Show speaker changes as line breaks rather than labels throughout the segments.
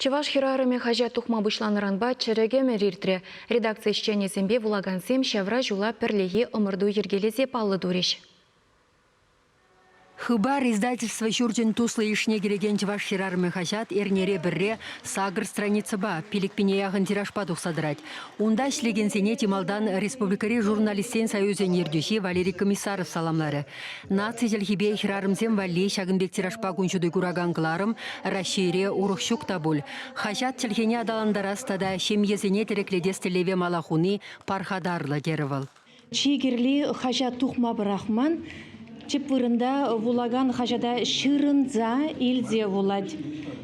Чӑваш хӗрарӑмӗ хаҫат тухма пуҫланӑранпа чӗрӗк ӗмӗр иртрӗ. Редакци ӗҫченӗсемпе вулакансем ҫавра ҫула пӗрлехи ӑмӑрту йӗркелесе паллӑ турӗҫ.
Хыпар издательство ҫурчӗн туслӑ йышне кӗрекен Чӑваш хӗрарӑмӗ хаҫат эрнере пӗрре сакӑр страницӑпа, пилӗкпине яхӑн тиражпа тухса тӑрать. Унта ӗҫлекенсене чи малтан республикӑри журналистсен союзӗн ертӳҫи Валерий Комиссаров саламларӗ. Наци чӗлхипе хӗрарӑмсем валли ҫакӑн пек тиражпа кун ҫути куракан кӑларӑм Раҫҫейре урӑх ҫук та пуль. Хаҫат чӗлхене аталантарас тата ҫемьесене тӗреклетес тӗллеве мала хуни пархатарлӑ, терӗ вӑл.
Чи кирли хаҫат тухма пӑрахман. Тӗп вырӑнта вулакан хаҫата ҫырӑнса илсе вулать.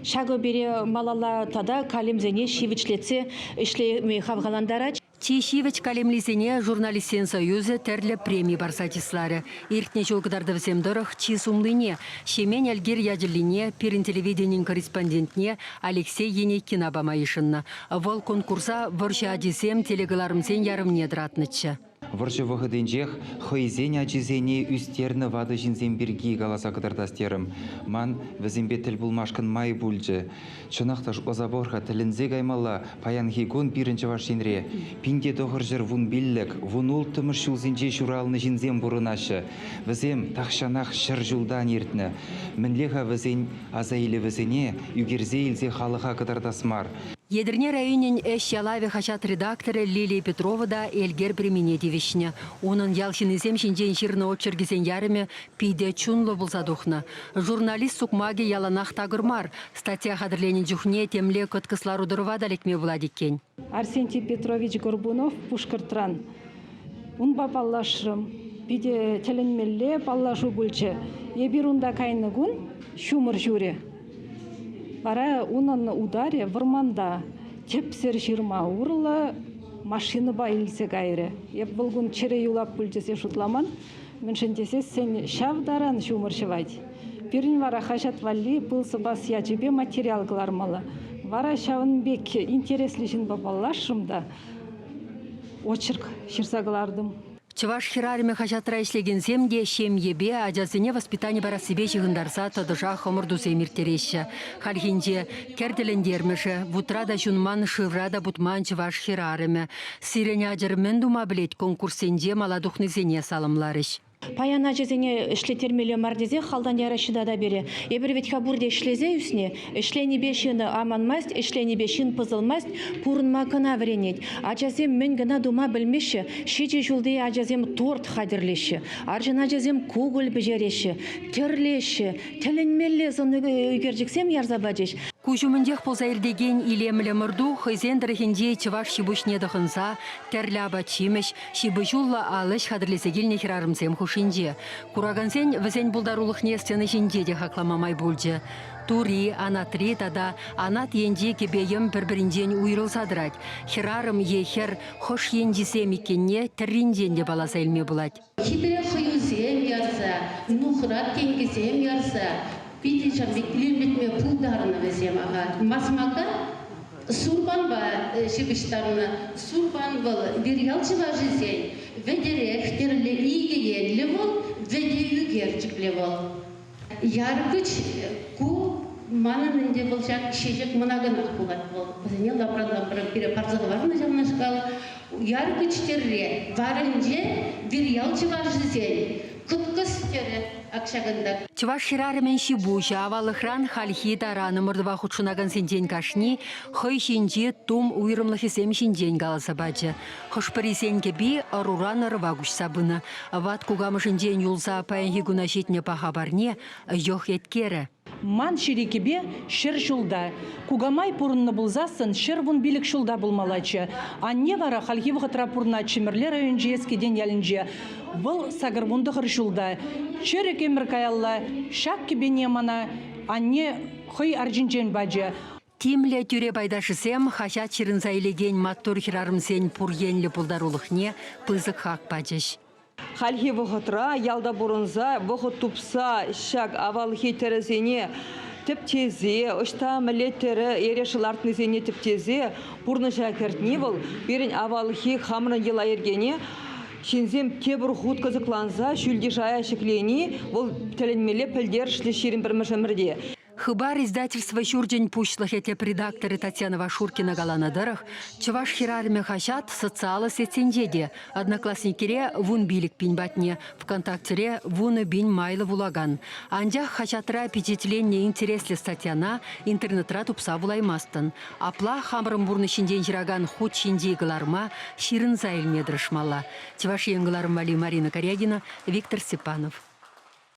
Ҫакӑ пире малалла тата калемсене ҫивӗчлетсе ӗҫлеме хавхалантарать.
Чи ҫивӗч калемлисене Журналистсен союзӗ тӗрлӗ преми парса чысларӗ. Иртнӗ ҫул кӑтартӑвӗсем тӑрӑх чи сумлине, Ҫемен Элкер ячӗллине, пирӗн телевиденин корреспондентне Алексей Енейкина пама йышӑннӑ. Вӑл конкурса вӑрҫӑ ачисем телекӑларӑмсен ярӑмне тӑратнӑччӗ.
Вӑрҫӑ вӑхӑтӗнчех хӑйсен ачисене ӳстернӗ ватӑ ҫынсем пирки каласа кӑтартас терӗм. Ман вӗсемпе тӗл пулмашкӑн май пулчӗ. Чӑнах та шутласа пӑхӑр-ха, тӗлӗнсе каймалла. Паянхи кун пирӗн Чӑваш Енре 1915, вунулттӑмӗш ҫулсенче ҫуралнӑ ҫынсем пурӑнаҫҫӗ. Вӗсем тахҫанах 100 ҫултан иртнӗ. Мӗнле-ха вӗсен аса илӗвӗсене ӳкерсе илсе халӑха кӑтартас мар?
Етӗрне районӗн Ӗҫ ялавӗ хаҫат редакторӗ Лилия Петрова та Элкер премине тивӗҫнӗ. Унӑн ял ҫыннисем ҫинчен ҫырнӑ очеркӗсен ярӑмӗ питӗ чунлӑ пулса тухнӑ. Журналист сукмакӗ яланах такӑр мар. Статья хатӗрленӗ чухне темле кӑткӑс лару-тӑрӑва та лекме пулать иккен.
Арсентий Петрович Горбунов Пушкӑртран. Унпа паллашрӑм. Питӗ тӗлӗнмелле паллашу пулчӗ. Эпир унта кайнӑ кун ҫумӑр ҫурӗ. Вара унӑн утарӗ вӑрманта тӗпсӗр ҫырма урлӑ машинӑпа илсе кайрӗ. Эп вӑл кун чӗрӗ юлап пуль тесе шутламан. Мӗншӗн тесессӗн ҫав таран ҫумӑр ҫӑвать. Пирӗн вара хаҫат валли пыл сӑпас ячӗпе материал кӑлармалла. Вара ҫавӑн пек интереслӗ ҫынпа паллашрӑм та очерк ҫырса кӑлартӑм.
Чӑваш хӗрарӑмӗ хаҫатра ӗҫлекенсем те ҫемьепе ачасене воспитани парассипе ҫыхӑнтарса тӑтӑшах ӑмӑртусем ирттереҫҫӗ. Хальхинче кӗр тӗлӗнтермӗшӗ, вутра та ҫунман, шывра та путман чӑваш хӗрарӑмӗ. Сирӗн ачӑр мӗн тума пӗлет конкурссенче мала тухнисене саламларӗҫ.
Паян ачасене ӗҫлеттермелле мар тесе халтан яраҫҫӗ тата пире. Эпир вӗт-ха пурте ӗҫлесе ӳснӗ. Ӗҫленипе ҫын аманмасть, ӗҫленипе ҫын пӑсӑлмасть, пурӑнма кӑна вӗренет. Ачасем мӗн кӑна тума пӗлмеҫҫӗ. Ҫичӗ ҫулти ачасем торт хатӗрлеҫҫӗ, арҫын ачасем кукӑль пӗҫереҫҫӗ, тӗрлеҫҫӗ. Тӗлӗнмелле сӑн ӳкерчӗксем ярса пачӗҫ.
Куҫ умӗнчех пулса иртекен илемлӗ ӑмӑрту хӑйсен тӑрӑхӗнчи чӑваш ҫи-пуҫне тӑхӑнса тӗрлӗ апат-ҫимӗҫ, ҫыпӑҫуллӑ ал ӗҫ хатӗрлесе килнӗ хӗрарӑмсем хушшинче. Куракансен вӗсен пултарулӑхне сцена ҫинче те хаклама май пулчӗ. Тури, анатри тата анат енчи кӗпе-йӗм пӗр-пӗринчен уйрӑлса тӑрать. Хӗрарӑм е хӗр хӑш енчисем иккенне тӗрринчен те палласа илме пулать.
Хитре хӑюсем ярса, нухрат тенкӗсем ярса питӗ ҫав пек илемлетме пултарнӑ вӗсем. Аха, масмака сурпанпа ҫыпӑҫтарнӑ. Сурпан вӑл вирьял чӑвашӗсен вӗтӗрех тӗрлӗ икӗ енлӗ вӑл, вӗтӗ ӳкерчӗклӗ вӑл. Яркӑч ку манӑн ӗнтӗ вӑл ҫак чечек мӑнакӑнах пулать вӑл. Вӗсене лапран-лапран пире парса хӑварнӑ ҫавнашкал. Яркӑч тӗрре варӗнче вирьял чӑвашӗсен кӑткӑс тӗрӗ ак ҫакӑнта.
Чӑваш хӗрарӑмӗн ҫи-пуҫӗ аваллӑхран хальхи таран ӑмӑртӑва хутшӑнакансенчен кашни хӑй ҫинчи тум уйрӑмлӑхӗсем ҫинчен каласа пачӗ. Хӑш-пӗрисен кӗпи ӑруран ӑрӑва куҫса пынӑ. Ват кукамӑшӗнчен юлса паянхи куна ҫитнӗ паха парне йӑх еткерӗ.
Ман ҫирӗкӗпе 100 ҫулта. Кукамай пурӑннӑ пулсассӑн 115 ҫулта пулмаллаччӗ. Анне вара хальхи вӑхӑтра пурӑнать Ҫӗмӗрле районӗнчи Эскетен ялӗнче. Вӑл 89 ҫулта. Чӗрӗк ӗмӗр каялла ҫак кӗпене мана анне хӑй арчинчен пачӗ.
Тимлӗ тӳре пайташӗсем хаҫат ҫырӑнса илекен маттур хӗрарӑмсен пур енлӗ пултарулӑхне пысӑк хак пачӗҫ.
Хальхи вӑхӑтра ялта пурӑнса вӑхӑт тупса ҫак авалхи тӗрӗсене тӗпчесе, ӑҫта мӗнле тӗрӗ эреш лартнисене тӗпчесе пурнӑҫа кӗртни вӑл пирӗн авалхи хамӑрӑн йӑла-йӗркене ҫынсем тепӗр хут кӑсӑкланса ҫӳлти шая ҫӗклени вӑл тӗлӗнмелле пӗлтерӗшлӗ 21-мӗш ӗмӗрте.
Хыпар издательство ҫурчӗн пуҫлӑхӗ тӗп редакторӗ Татьяна Вашуркина каланӑ тӑрӑх, Чӑваш хӗрарӑмӗ хаҫат социаллӑ сетьсенче те Одноклассникире 15 пин патне, ВКонтактере 10 пин майлӑ вулакан. Анчах хаҫатра пичетленнӗ интереслӗ статьяна интернетра тупса вулаймастӑн. Апла хамӑрӑн пурнӑҫ ҫинчен ҫыракан хут ҫинчи кӑларма ҫырӑнса илме тӑрӑшмалла. Чӑваш Ен кӑларӑм валли Марина Карягина, Виктор Степанов.